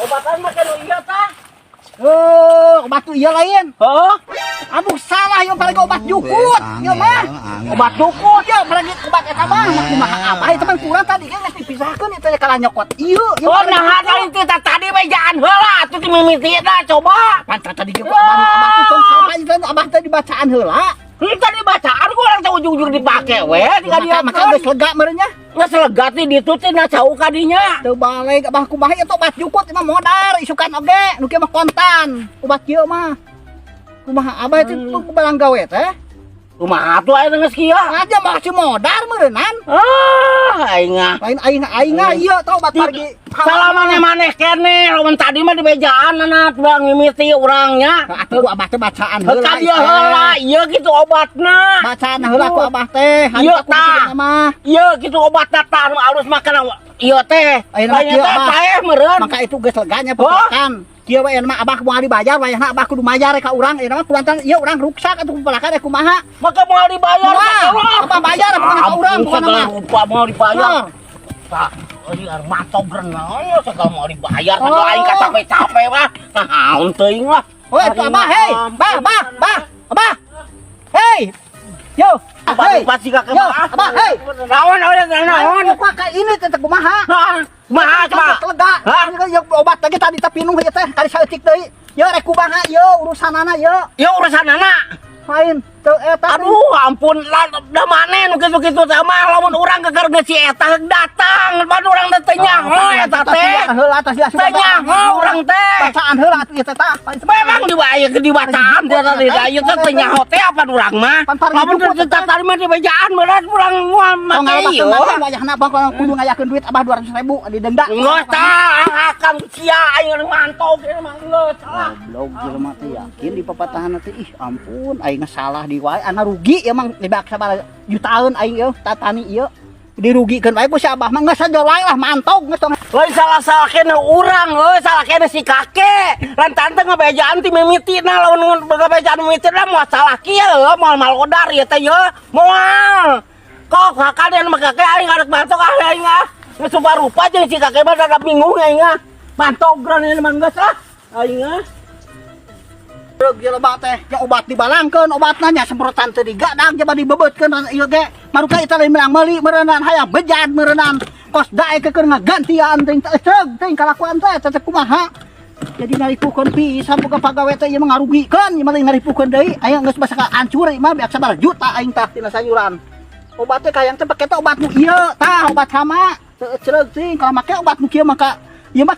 Obatan make nu ieu tah. Oh, obat tuh iya lain. Heuh. Aduh, salah ieu paling obat jukut. Ieu mah. Obat jukut. Iya, apalagi obat eta mah mah kumaha abah itu mah kurang tadi kan geus dipisahkeun itu kalah nyokot. Ieu, ieu. Oh, nah tadi teh tadi bejaan heula atuh ti mimitina coba. Pantas tadi ge abah abah tuh tong salah itu abah teh dibacaan heula. Ini tadi bacaan gua orang teh ujung-ujung dipake we tinggal dia. Maka geus lega meureun nya. Geus lega ti ditu teh na cau ka dinya. Teu balik abah kumaha ieu obat jukut mah modar isukan oge nu kieu mah kontan. Obat kieu mah. Kumaha abah itu tuh balang gawe teh? Kumaha tuh aya geus kieu? Aja masih modar meureunnan. Ah, aing ah. Lain aing aing ah ieu tau obat pargi. Salamane maneh keneh, lamun tadi mah di bejaan anak bang mimiti urangnya. Atuh ku abah teh bacaan Heuh heula. Ka dia heula, ieu kitu obatna. Bacaan heula ku abah teh. Ieu tah. Mah. Ieu kitu obatna tah nu alus makan ieu teh. Ayeuna mah Lain kieu, teh Abah. Paeh meureun. Maka itu geus leganya pepelakan. Kieu we mah abah moal dibayar, wayahna abah kudu mayar ka urang. Ayeuna mah kulantaran ieu urang ruksak atuh pepelakan eh kumaha. Maka moal dibayar. Moal. Abah bayar bukan ka urang, bukan segala mah. Rupa moal dibayar. Hah. Tah, euy mantog renang segala moal dibayar, Oh. segala aing capek-capek mah. Naon teuing lah. Oh, itu abah, hei, bah, bah, bah, abah, hei, yo, hei, Pasti kakek yo, mah. Abah, hei. Naon naon naon. Kok kayak ini teh kumaha? Kumaha coba? Lega. Hah? Ini kan obat lagi tadi tapi minum ieu teh kali saeutik deui. Yo rek kumaha yo urusanana yo. Ya urusanana. Lain teu eta. Aduh, ampun lah, da maneh nu kitu-kitu teh mah lamun urang geger geus si eta datang, pan urang teh teu nyaho eta teh. Heula atas dia. Teu nyaho urang teh. Bacaan heula atuh ieu teh tah. Memang di di bacaan dia tadi da ieu teh teu nyaho teh apa urang mah. Lamun teu tadi mah di bejaan meureun urang moal make ieu. Wayahna abah kalau kudu ngayakeun duit abah 200.000 didenda. Geus tah, akang sia aing mantog ieu mah geus lah. Goblok jelema teh yakin di papatahan teh, ih ampun aing salah di wae ana rugi ya mang dibak sabaraha jutaan aing ieu tatani ieu dirugikeun wae ku si abah mah geus saja wae lah mantog geus tong. Lain salah-salah kene urang euy, salah kene si kakek. Lan tante ngabejaan ti mimitina, lamun ngabejaan mimitina moal salah kieu, moal malodar ieu teh ye. Moal. Kok kakak mah kakek aing arek mantog ah aing ah. Geus rupa jeung si kakek mah rada bingung aing ah. Mantog geura ieu mah geus ah. Aing ah. Reug jelema teh ya obat dibalangkeun obatna nya semprotan teu digadang coba dibebeutkeun ieu ge maruka eta lain menang meuli meureunan hayang bejad meureunan kos daek keur ngagantian teuing teh ceug teuing kalakuan teh teh kumaha jadi ngaripukeun pisan boga pagawe teh ieu mah ngarugikeun ieu mah lain ngaripukeun deui aya geus basa hancur ieu mah beak sabaraha juta aing tah tina sayuran obat teh kayang teh pake teh obat nu ieu tah obat sama teu cereug teuing kalau make obat nu kieu maka.